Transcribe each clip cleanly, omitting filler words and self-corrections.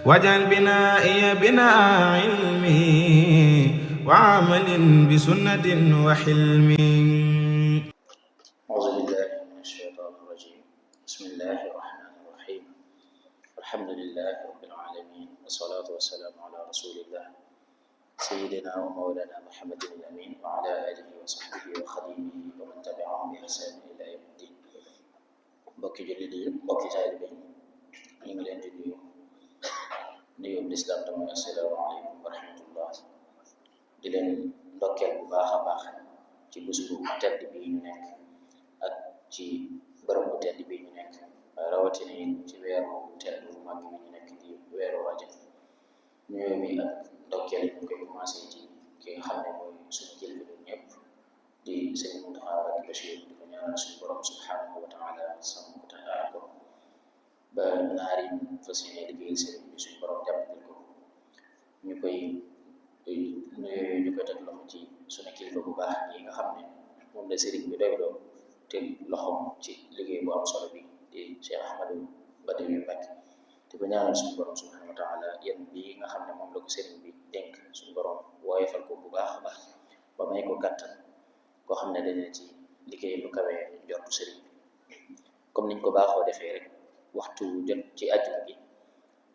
واجعل بنائي بناء علم وعمل بسنة وحلم. أعوذ بالله من الشيطان الرجيم. بسم الله الرحمن الرحيم. الحمد لله رب العالمين، والصلاة والسلام على رسول الله سيدنا ومولانا محمد الأمين وعلى آله وصحبه وخديمه ومن تبعهم بإحسان إلى يوم الدين. mbokki jullit yi, mbokki taalibe yi, ñu ngi leen di nuyu lislaam te mooy assalaamu aleykum wa rahmatullah. di leen ndokkeel bu baax a baax ci bés bu tedd bi ñu nekk ak ci bërëb bu tedd bi ñu nekk, rawatina ci weeru tedd bu mag bi ñu nekk di weeru Rajab. nuyoo mi ak ndokkeel yi ñu koy commencé ci ki nga xam ne mooy suñu kilifa ñun ñëpp di sëñ Muntaxa Mbàkke Bachir, di ko ñaanal suñu borom subhanahu wa taala sàmm ko taxaar ko ba naar yi fas yéene liggéeyal sëriñ bi suñu borom jàppale ko. ñu koy nuyoo ñu koy teg loxo ci suñu kilifa bu baax yi nga xam ne moom la sëriñ bi doy loo te loxoom ci liggéey bu am solo bi di Cheikh Ahmadou Badawi Mbàkke, di ko ñaanal suñu borom subhanahu wa taala yéen bii nga xam ne moom la ko sëriñ bi dénk suñu borom woyofal ko bu baax a baax ba may ko kàttan koo xam ne dana ci liggéey lu kawee njortu sëriñ bi. comme niñ ko baaxoo defee rek waxtu jot ci àjjuma gi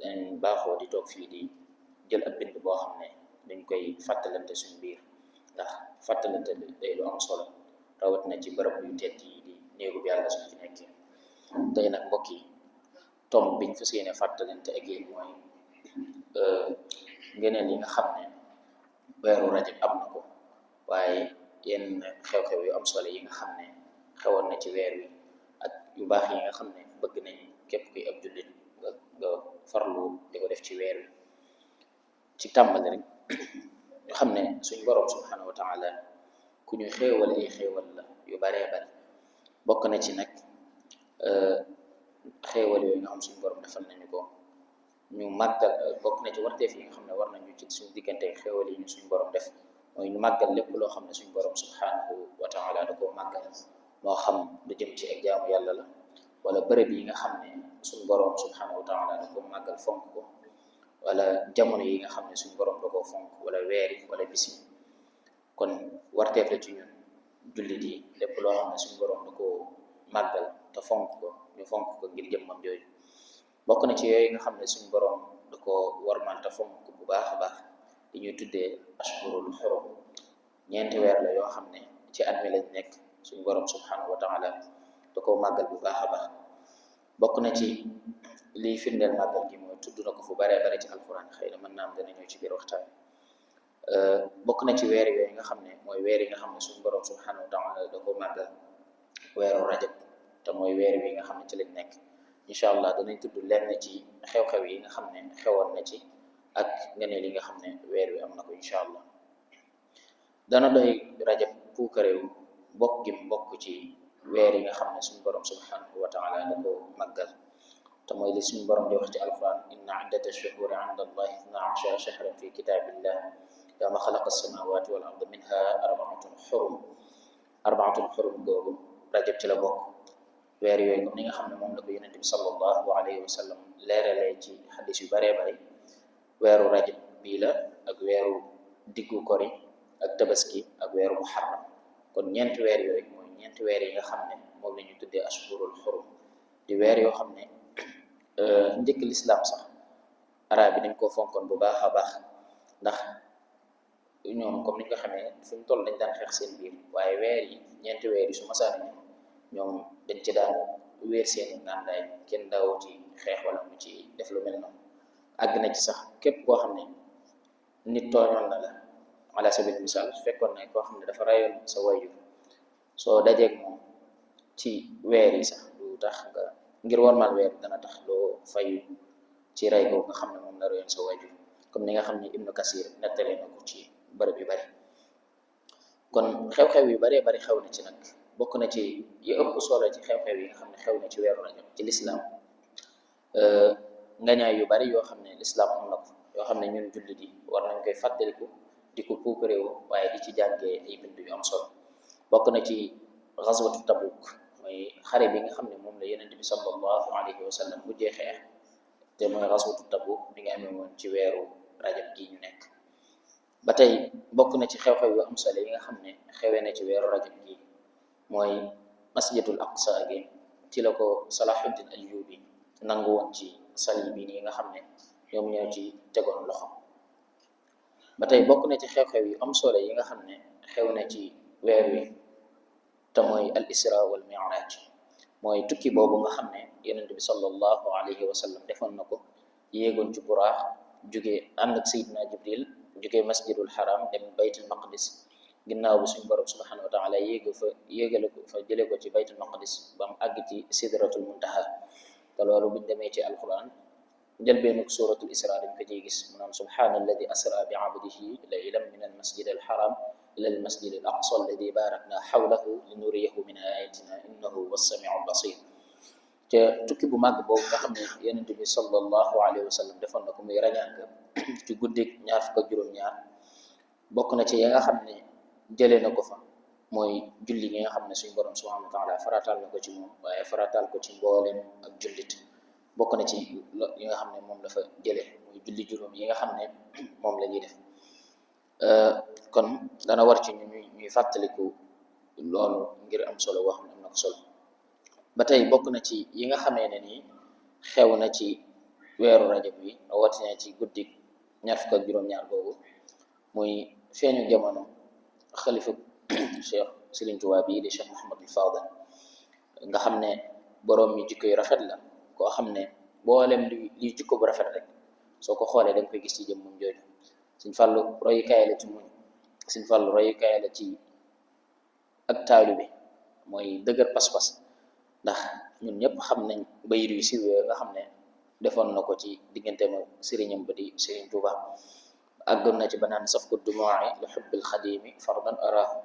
dañ baaxoo di toog fii di jël ab bind boo xam ne dañ koy fàttalante suñu biir, ndax fàttalante day lu am solo rawat na ci bërëb yu tedd yi di néegu bi yàlla suñ ci nekkee. tey nag mbokk yi, tomb biñ fas yéene fàttalante ak yéen mooy ngeneen yi nga xam ne weeru rajab am na ko, waaye yenn xew-xew yu am solo yi nga xam ne xewoon na ci weer wi ak yu baax yi nga xam ne bëgg nañ képp kuy ab jullit nga farlu di ko def ci weer wi. ci tàmbali rek ñu xam ne suñ borom subhanahu wa taala ku ñu xéewal ay xéewal la yu baree bari. bokk na ci nag xéewal yooyu nga xam suñ borom defal nañu ko, ñu màggal. bokk na ci warteef yi nga xam ne war nañu ci suñ diggante xéewal yi ñu suñ borom def, mooy ñu màggal lépp loo xam ne suñ borom subhanahu wa taala da koo màggal, moo xam lu jëm ci ak jaamu yàlla la wala bërëb yi nga xam ne suñ borom subhanahu wa taala da koo màggal fonk ko, wala jamono yi nga xam ne suñ borom da koo fonk, wala weer yi wala bis yi. kon warteef la ci ñun jullit yi lépp loo xam ne suñ borom da koo màggal te fonk ko, ñu fonk ko ngir jëmmam jooju. bokk na ci yooyu nga xam ne suñ borom da koo warmal te fonk ko bu baax a baax li ñuy tuddee ashhurul xurum. ñeenti weer la yoo xam ne ci at mi lañ nekk, suñ borom subhanahu wa taala da koo màggal bu baax a baax. bokk na ci liy firndeel màggal gi mooy tudd na ko fu baree bare ci alquran, xëy na mën naa am dana ñëw ci biir waxtaan. bokk na ci weer yooyu nga xam ne mooy weer yi nga xam ne suñu borom subhanahu wa taala da ko màggal weeru rajab, te mooy weer wi nga xam ne ci lañ nekk. incha allah danañ tudd lenn ci xew-xew yi nga xam ne xewoon na ci ak ngeneel yi nga xam ne weer wi am na ko incha allah. dana doy rajab puukareew bokk gi mbokk ci weer yi nga xam ne suñu borom subhanahu wa taala da ko màggal, te mooy li suñu borom di wax ci alquran: inna iddata shuhuri inda allahi ithnaa ashara shahran fi kitaabillah yawma xalaqa as-samawati wal arda minha arbaatun xurum googu rajab ci la bokk. weer yooyu comme ni nga xam ne moom la ko yonente bi sallallahu alayhi wa sallam leeralee ci xadis yu baree bari, weeru rajab bii la ak weeru diggu kori ak tabaski ak weeru muharram. kon ñeenti weer yooyu mooy ñeenti weer yi nga xam ne moom la ñu tuddee ashhurul xurum, di weer yoo xam ne njëkk lislaam sax arab yi dañ koo fonkoon bu baax a baax, ndax ñoom comme ni nga xamee fu ñu toll dañ daan xeex seen biir, waaye weer yi ñeenti weer yi su masaani ñoom dañ ci daan wéer seen ngàndaay, kenn daaw ci xeex wala mu ci def lu mel noonu. àgg na ci sax képp koo xam ne nit tooñoon na la, ala sabil misaal su fekkoon ne koo xam ne dafa rayoon sa wayjur, soo dajeeg moom ci weer yi sax du tax nga ngir warmal weer dana tax loo fayu ci ray ko nga xam ne moom la rayoon sa wayjur, comme ni nga xam ne Ibnu Kasir nettalee na ko ci bërëb yu bari. kon xew-xew yu baree bari xew na ci nag. bokk na ci yi ëpp solo ci xew-xew yi nga xam ne xew na ci weeru rajab ci lislaam, ngañaay yu bari yoo xam ne lislaam am na ko, yoo xam ne ñun jullit yi war nañ koy fàttaliku di ko puukaréewu, waaye di ci jàngee ay bind yu am solo. bokk na ci xaswatu tabuk, mooy xare bi nga xam ne moom la yonent bi sallallahu alayhi wa sallam bu jeexee te mooy xaswatu Tabuk mi ngi amee woon ci weeru rajab gi ñu nekk. ba tey bokk na ci xew-xew yu am solo yi nga xam ne xewee na ci weeru rajab gi mooy masjidul aqsa gi ci la ko Salahuddin Ayyubi nangu woon ci salibiin yi nga xam ne ñoom ñoo ci tegoon loxo. ba tey bokk na ci xew-xew yu am solo yi nga xam ne xew na ci weer wi te mooy al isra wal mi'raj mooy tukki boobu nga xam ne yonent bi sallallahu alayhi wa sallam defoon na ko yéegoon ci buraax jóge ànd ak Seydina Jibril jóge masjidul haram dem baytul maqdis ginnaaw bi suñu borom subhanahu wa taala yéegale ko fa jële ko ci baytul maqdis ba mu àgg ci sidratul muntaha te loolu buñ demee ci alquran njëlbeenug suratul isra dañ ko ciy gis mu naan subhana alladi asra bi abdihi laylan min al masjid al haram ila al masjid al aqsa alladi barakna hawlahu linuriyahu min ayatina innahu huwa as-sami'u al-basir. te tukki bu màgg boobu nga xam ne yonent bi sallallahu alayhi wa sallam defoon na ko muy rañaan nga ci guddik ñaar fukk ak juróom-ñaar bokk na ci ya nga xam ne jëlee na ko fa mooy julli gi nga xam ne suñu borom subhanahu wa taala farataal na ko ci moom waaye farataal ko ci mbooleem ak jullit bokk na ci yi nga xam ne moom dafa jëlee muy julli juróom yi nga xam ne moom la ñuy def. kon dana war ci ñuy fàttaliku loolu ngir am solo wax am na ko solo. ba tey bokk na ci yi nga xamee ne nii xew na ci weeru rajab bi rawatina ci guddi ñaar fukk ak juróom-ñaar boobu muy feeñu jamono xalifa Cheikh Serigne Touba bii di Cheikh Mouhamadul Fadal nga xam ne boroom mi jikko yu rafet la koo xam ne boolem li jikko bu rafet rek soo ko xoolee da nga koy gis ci jëmmum jooju. Sëñ Fallu royukaay la ci muñ, Sëñ Fallu royukaay la ci ak taalibe mooy dëgër pas-pas ndax ñun ñëpp xam nañ bayit yu siiw yooyu nga xam ne defoon na ko ci diggante ma sëriñam ba di Sëriñ Tuuba àggoon na ci ba naan safku dumu'i li hubbil xadimi fardan araahu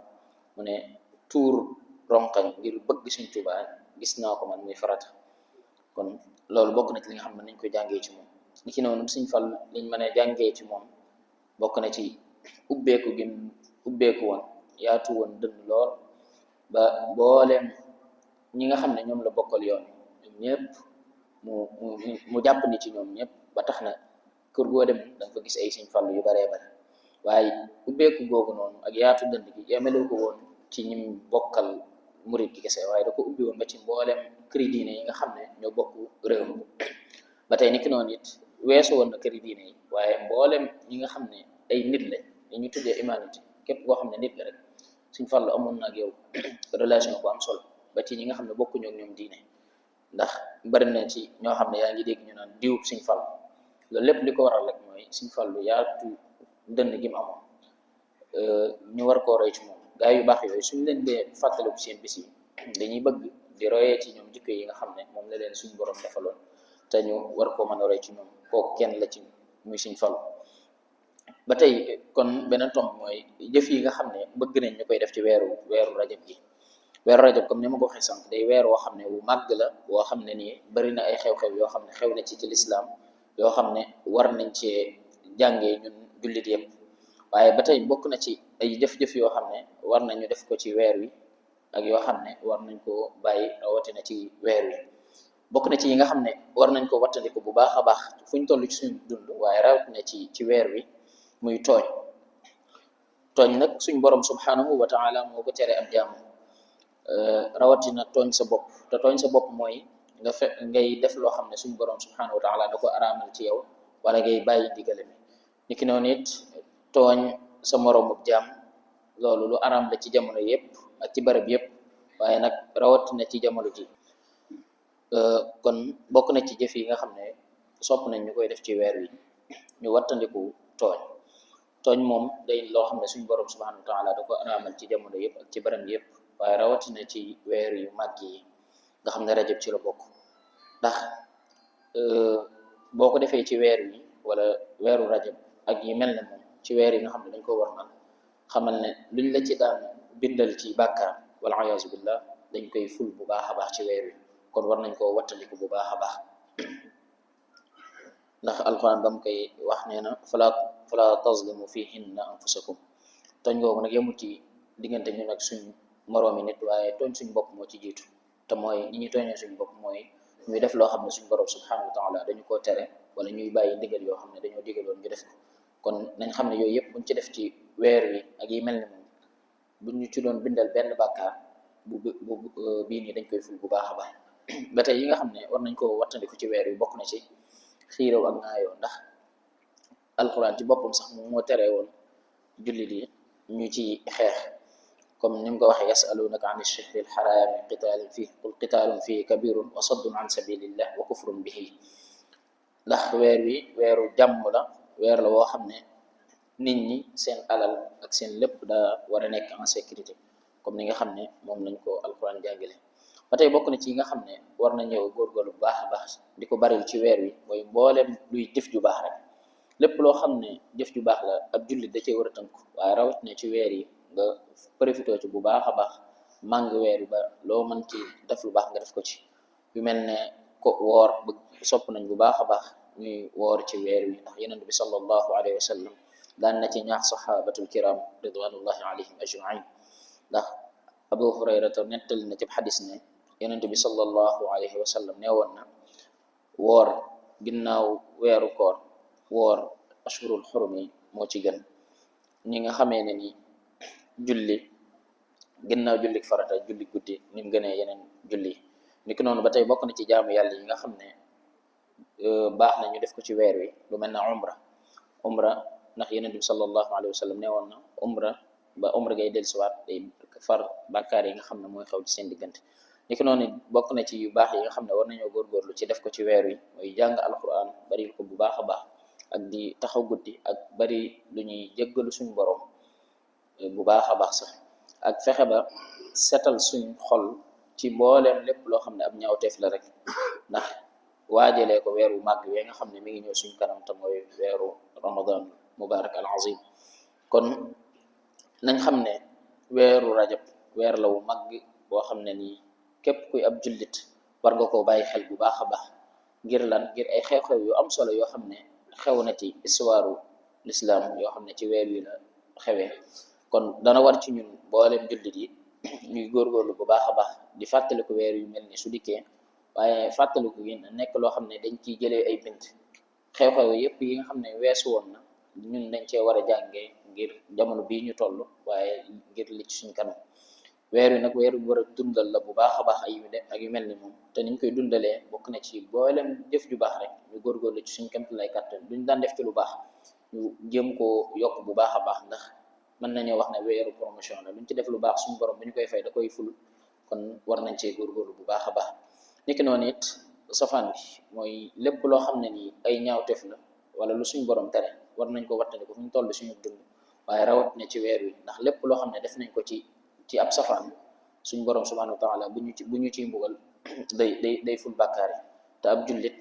mu ne tuur ronkañ ngir bëgg Sëriñ Tuuba gis naa ko man muy farata. kon loolu bokk na ci li nga xam ne nañ koy jàngee ci moom. ni ki noonu Sëñ Fallu liñ mën a jàngee ci moom bokk na ci ubbeeku woon yaatu woon dënn lool ba mbooleem ñi nga xam ne ñoom la bokkal yoon ñoom ñëpp mu jàpp ni ci ñoom ñëpp ba tax na kër goo dem danga fa gis ay Sëñ Fallu yu baree bare waaye ubbeeku googu noonu ak yaatu dënd gi yemelu ko woon ci ñim bokkal murit gi kese waaye da ko ubbi woon ba ci mbooleem këri diine yi nga xam ne ñoo bokk réew mi ba tey ni ki noonu it weesu woon na këri diine yi waaye mboolem ñi nga xam ne ay nit la ñu tuddee humanité képp koo xam ne nit la rek Sëñ Fallu amoon na ak yow relation bu am solo ba ci ñi nga xam ne bokkuñu ak ñoom diine ndax bari na ci ñoo xam ne yaa ngi dégg ñu naan diwub Sëñ Fallu loolu lépp li ko waral rek mooy Sëñ Fallu yaatu dënn gi mu amoon ñu war koo roy ci moom. gaa yu baax yooyu suñ leen dee fàttaliku seen bis yi dañuy bëgg di royee ci ñoom jikko yi nga xam ne moom la leen suñ borom defaloon te ñu war koo mën a roy ci ñoom kooku kenn la ci muy Sëñ Fallu. ba tey kon beneen tomb mooy jëf yi nga xam ne bëgg nañ ñu koy def ci weeru rajab gi. weeru rajab comme ni ma ko waxee sànq day weer woo xam ne wu màgg la woo xam ne nii bari na ay xew-xew yoo xam ne xew na ci lislaam yoo xam ne war nañ cee jàngee ñun jullit yëpp waaye ba tey bokk na ci ay jëf-jëf yoo xam ne war nañu def ko ci weer wi ak yoo xam ne war nañ koo bàyyi rawatina ci weer wi. bokk na ci yi nga xam ne war nañ ko wattandiku bu baax a baax fu ñu toll ci suñu dund waaye rawatina ci weer wi muy tooñ nag suñ borom subhanahu wa taala moo ko tere ab jaamu rawatina tooñ sa bopp te tooñ sa bopp mooy ngay def loo xam ne suñ borom subhanahu wa taala da ko araamal ci yow wala ngay bàyyi ndigale mi ni ki noonu it tooñ sa moroomu jaam loolu lu araam la ci jamono yëpp ak ci barab yëpp waaye nag rawatina ci jamono ji. kon bokk na ci jëf yi nga xam ne sopp nañ ñu koy def ci weer wi ñu wattandiku tooñ moom day loo xam ne suñ borom subhanahu wa taala da ko araamal ci jamono yëpp ak ci barab yëpp waaye rawatina ci weer yu màgg yi nga xam ne rajab ci la bokk ndax boo ko defee ci weer wi wala weeru rajab ak yi mel ne moom ci weer yi nga xam ne dañ ko war man xamal ne luñ la ci daan bindal ci bàkkaar wala ayaasu billah dañ koy ful bu baax a baax ci weer wi kon war nañ koo wattandiku bu baax a baax ndax alquran ba mu koy wax nee na fala tazlimu fihinna anfusakum tooñ googu nag yemul ci diggante ñun ak suñ moroomi nit waaye tooñ suñ bopp moo ci jiitu te mooy ñi ñu tooñee suñ bopp mooy ñuy def loo xam ne suñu borom subhanahu wa taala dañu koo tere wala ñuy bàyyi ndigal yoo xam ne dañoo digaloon ñu def ko kon nañ xam ne yooyu yëpp buñ ci def ci weer wi ak yi mel ni moom buñ ñu ci doon bindal benn bàkkaar bii nii dañ koy ful bu baax a baax ba tey yi nga xam ne war nañ koo wattandiku ci weer wi bokk na ci xiiroo ak ŋaayoo ndax alquran ci boppam sax moom moo tere woon jullit yi ñu ci xeex comme ni mu ko waxee yasalunaka an ash-shahri al-harami qitaalin fihi qul qitaalun fihi kabirun wa saddun an sabilillah wa kufrun bihi ndax weer wi weeru jàmm la weer la woo xam ne nit ñi seen alal ak seen lépp daa war a nekk en sécurité comme ni nga xam ne moom lañ ko alquran jàngale ba tey bokk na ci yi nga xam ne war na ñëw góorgóorlu bu baax a baax di ko baril ci weer wi mooy mbooleem luy jëf ju baax rek lépp loo xam ne jëf ju baax la ab jullit da cee war a tënku waaye rawat ne ci weer yi nga profité ci bu baax a baax màng weer yi ba loo mën ci def lu baax nga def ko ci yu mel ne ko woor ba sopp nañ bu baax a baax ñuy woor ci weer wi ndax yonent bi sallallahu alayhi wa sallam daan na ci ñaax sahabatul kiram ridwanullahi alayhim ajmain ndax abu hurayrata nettali na ci xadis ne yonent bi sallallahu alayhi wa sallam nee woon na woor ginnaaw weeru koor woor ashurul xurum yi moo ci gën ñi nga xamee ne ni julli ginnaaw julli farata julli guddi ni mu gënee yeneen julli niki noonu ba tey bokk na ci jaamu yàlla yi nga xam ne baax na ñu def ko ci weer wi lu mel na umra ndax yonent bi sallallahu alayhi wa sallam nee woon na umra ngay dellusiwaat day far bàkkaar yi nga xam ne mooy xew ci seen diggante niki noonu bokk na ci yu baax yi nga xam ne war nañoo góorgóorlu ci def ko ci weer wi mooy jàng alquran bari ko bu baax a baax ak di taxaw guddi ak bari lu ñuy jéggalu suñu borom bu baax a baax sax ak fexe ba setal suñ xol ci mbooleem lépp loo xam ne ab ñaawteef la rek ndax waajalee ko weeru màgg wee nga xam ne mi ngi ñëw suñ kanam te mooy weeru ramadan mubarak al azim kon nañ xam ne weeru rajab weer la wu màgg boo xam ne nii képp kuy ab jullit war nga koo bàyyi xel bu baax a baax ngir lan ngir ay xew-xew yu am solo yoo xam ne xew na ci histoire l'islam yoo xam ne ci weer wi la xewee kon dana war ci ñun mboolem jullit yi ñuy góorgóorlu bu baax a baax di fàttaliku weer yu mel ni su dikkee waaye fàttaliku gi nekk loo xam ne dañ ciy jëlee ay bind xew-xew yépp yi nga xam ne weesu woon na ñun dañ cee war a jàngee ngir jamono bii ñu toll waaye ngir li ci suñ kanam weer wi nag weer wi war a dundal la bu baax a baax ak yu mel ni moom te niñ koy dundalee bokk na ci mboolem jëf ju baax rek ñu góorgóorlu ci suñ kemt lay kàttan duñ daan def ci lu baax ñu jéem koo yokk bu baax a baax ndax mën nañoo wax ne weeru promotion la luñ ci def lu baax suñu borom bu ñu koy fay da koy ful kon war nañ cee góorgóorlu bu baax a baax niki noonu it safaan bi mooy lépp loo xam ne nii ay ñaawteef la wala lu suñu borom tere war nañ ko wattandiku fu ñu toll suñu dund waaye rawat ne ci weer wi ndax lépp loo xam ne def nañ ko ci ab safaan suñu borom subhanahu wa taala bu ñu ciy mbugal day ful bàkkaar yi te ab jullit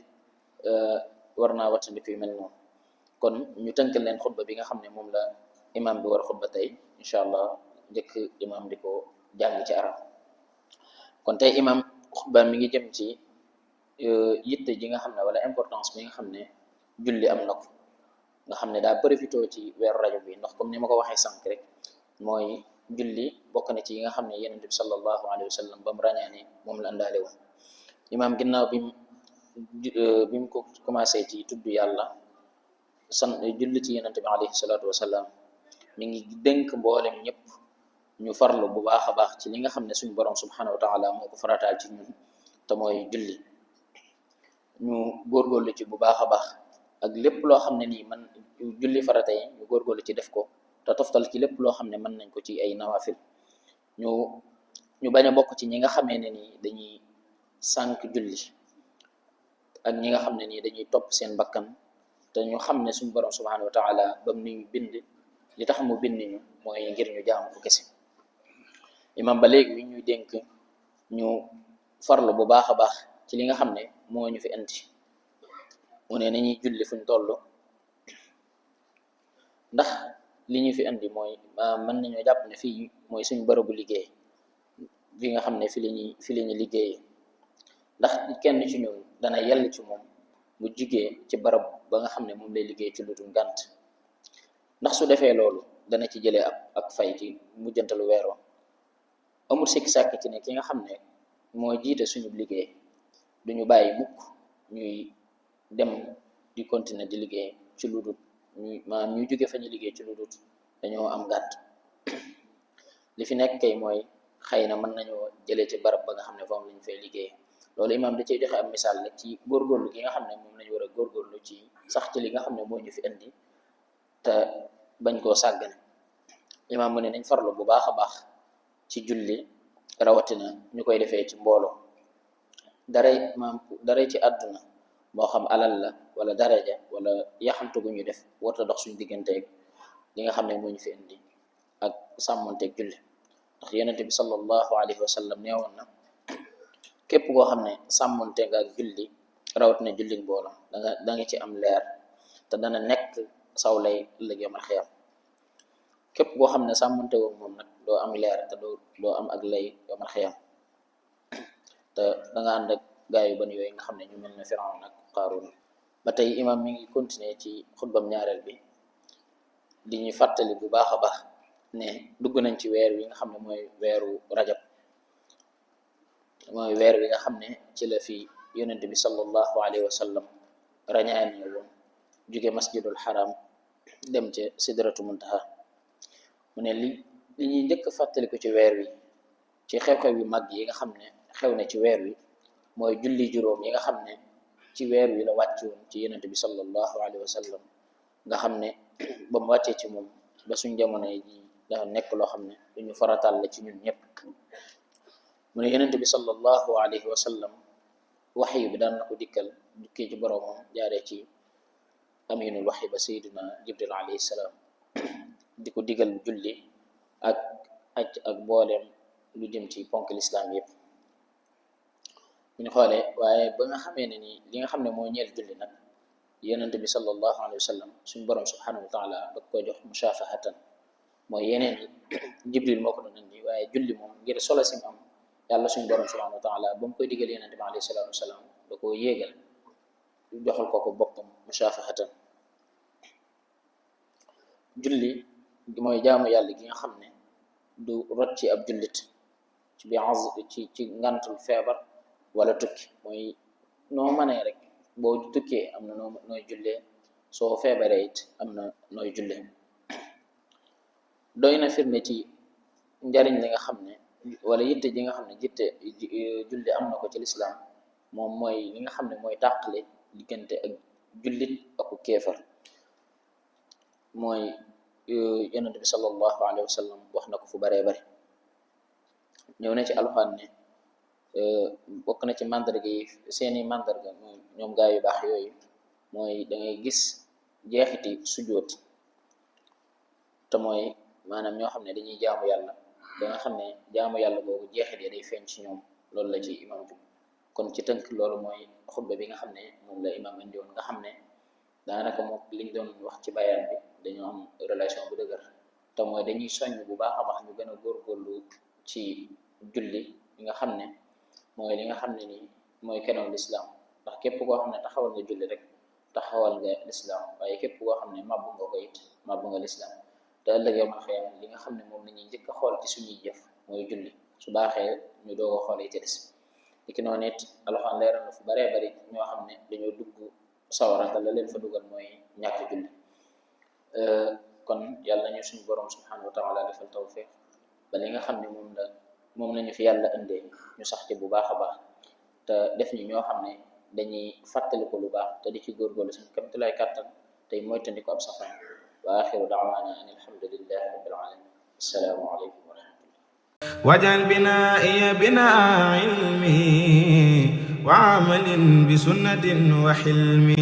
war naa wattandiku yu mel noonu kon ñu tënkal leen xutba bi nga xam ne moom la imam bi war a xutba tey incha allah njëkk imam di ko jàng ci arab kon tey imam xutba mi ngi jëm ci yitte ji nga xam ne wala importance bi nga xam ne julli am na ko nga xam ne daa profité ci weeru rajab bi ndax comme ni ma ko waxee sànq rek mooy julli bokk na ci yi nga xam ne yonent bi sallallahu alayhi wa sallam ba mu ràññaane moom la àndaale woon imam ginnaaw bi mu ko commencé ci tudd yàlla julli ci yonent bi alayhi salaatu wasalaam mi ngi dénk mboolem ñëpp ñu farlu bu baax a baax ci li nga xam ne suñu borom subhanahu wa taala moo ko farataal ci ñun te mooy julli ñu góorgóorlu ci bu baax a baax ak lépp loo xam ne nii man julli farata yi ñu góorgóorlu ci def ko te toftal ci lépp loo xam ne mën nañ ko ci ay nawafil ñu bañ a bokk ci ñi nga xamee ne nii dañuy sànk julli ak ñi nga xam ne nii dañuy topp seen bakkan te ñu xam ne suñu borom subhanahu wa taala bam ni bind li tax mu bind ñu mooy ngir ñu jaamu ko kese imam ba léegi wi ñuy dénk ñu farlu bu baax a baax ci li nga xam ne moo ñu fi indi mu ne nañuy julli fuñ toll ndax li ñu fi indi mooy mën nañoo jàpp ne fii mooy suñ bërëbu liggéey fi nga xam ne fi la ñuy liggéeyee ndax kenn ci ñun dana yell ci moom bu jugee ci barab ba nga xam ne moom lay liggéey ci lu dul ngànt ndax su defee loolu dana ci jëlee ak fay ci mujjantalu weeroo amul sikki sàkk ci ne ki nga xam ne moo jiite suñu liggéey duñu bàyyi mukk ñuy dem di continuer di liggéey ci lu dul ñuy jóge fa ñu liggéey ci lu dul dañoo am ngànt. li fi nekk kay mooy xëy na mën nañoo jëlee ci barab ba nga xam ne foofu lañu fay liggéey. loolu imaam da cey joxe am misaal rek ci góorgóorlu gi nga xam ne moom lañu war a góorgóorlu ci sax ci li nga xam ne moo ñu fi indi te bañ koo sàggane. imaam mu ne nañ farlu bu baax a baax ci julli, rawatina ñu koy defee ci mbooloo. daray ci àdduna moo xam alal la wala daraja wala yaxantu gu ñu def warta dox suñu digganteeg li nga xam ne moo ñu fi indi ak sàmmonteeg julli. ndax yonente bi sallallahu alayhi wa sallam neewoon na képp koo xam ne sàmmonte nga ak julli rawatina julli mbooloo da nga ci am leer te dana nekk saw lay ëllëg yawmal xiyaam. képp koo xam ne sàmmonte woo moom nag doo am leer te doo am ak lay yawmal xiyaam. te da nga ànd ak gaa yu ban yooyu nga xam ne ñu mel ne Firawna ak Qaaruun. ba tey imaam mi ngi continuer ci xutbam ñaareel bi di ñuy fàttali bu baax a baax ne dugg nañ ci weer wi nga xam ne mooy weeru rajab, mooy weer wi nga xam ne ci la fi yonent bi sallallahu alayhi wa sallam rañaane woon jóge masjidul haram dem ca sidratu muntaha. mu ne li ñuy njëkk fàttaliku ci weer wi ci xew-xew yu mag yi nga xam ne xew na ci weer wi mooy julli juróom yi nga xam ne ci weer wi la wàccoon ci yonent bi sallallahu alayhi wa sallam nga xam ne ba mu wàccee ci moom ba suñ jamono ji dafa nekk loo xam ne duñu faratal la ci ñun ñëpp. mu ne yonent bi sallallahu alayhi wa sallam waxyu bi daan na ko dikkal dukkee ci boroomam jaaree ci aminul waxyi ba sayyidina jibril alayhi salaam di ko digal julli ak aj ak booleem lu jëm ci ponk lislaam yëpp. bu ñu xoolee waaye ba nga xamee ne ni li nga xam ne moo ñeel julli nag yonent bi sallallahu alayhi wa sallam suñ borom subhanahu wa taala da ko jox mushafahatan mooy yeneen yi jibril moo ko doon indi, waaye julli moom ngir solo sim am yàlla suñ borom subhanahu wa taala ba mu koy digal yonent bi alayhi salatu wasalaam da koo yéegal joxal ko boppam mushafahatan. julli mooy jaamu yàlla gi nga xam ne du rot ci ab jullit ci ngantul feebar wala tukki. mooy noo mënee rek boo tukkee am na nooy jullee, soo feebaree it am na nooy jullee. doy na firnde ci njariñ li nga xam ne wala yitte ji nga xam ne julli am na ko ci lislaam moom mooy li nga xam ne mooy tàqale diggante ak jullit ak kéefar. mooy yonent bi sallallahu alayhi wa sallam wax na ko fu baree bari. ñëw na ci alxuraan ne bokk na ci mandarga yi seeni mandarga ñoom gaa yu baax yooyu mooy da ngay gis jeexiti sujjóot te mooy maanaam ñoo xam ne dañuy jaamu yàlla ba nga xam ne jaamu yàlla boobu jeexit yi day feeñ ci ñoom. loolu la ci imam bi kon ci tënk loolu mooy xutba bi nga xam ne moom la imam indi woon nga xam ne daanaka moom liñ doon wax ci bayaan bi dañoo am relation bu dëgër te mooy dañuy soññ bu baax a baax ñu gën a góorgóorlu ci julli yi nga xam ne mooy li nga xam ne nii mooy kenoon lislaam. ndax képp koo xam ne taxawal nga julli rek taxawal nga lislaam, waaye képp koo xam ne màbbu nga ko it màbbu nga lislaam. te ëllëg yawmal xiyaama li nga xam ne moom la ñuy njëkk a xool ci suñuy jëf mooy julli. su baaxee ñu doog a xoolee ci des. ki noonu it alxuraan leeral na fu baree bari ñoo xam ne dañoo dugg sawara te la leen fa dugal mooy ñàkk julli. kon yàlla ñu suñu borom subhanahu wa taala defal tawfiq ba li nga xam ne moom lañu fi yàlla indee ñu sax ci bu baax a baax te def ñu ñoo xam ne dañuy fàttaliku lu baax te di ci góorgóorlu suñu kamtulaay kàttan tey moytandi ko ab safaan. wa axiru da'waana an alhamdulillahi rabbil alamin. assalaamu aleykum wa rahmatullah. waj'al binaa'iya binaa'a ilmi wa amalin bi sunnatin wa hilmi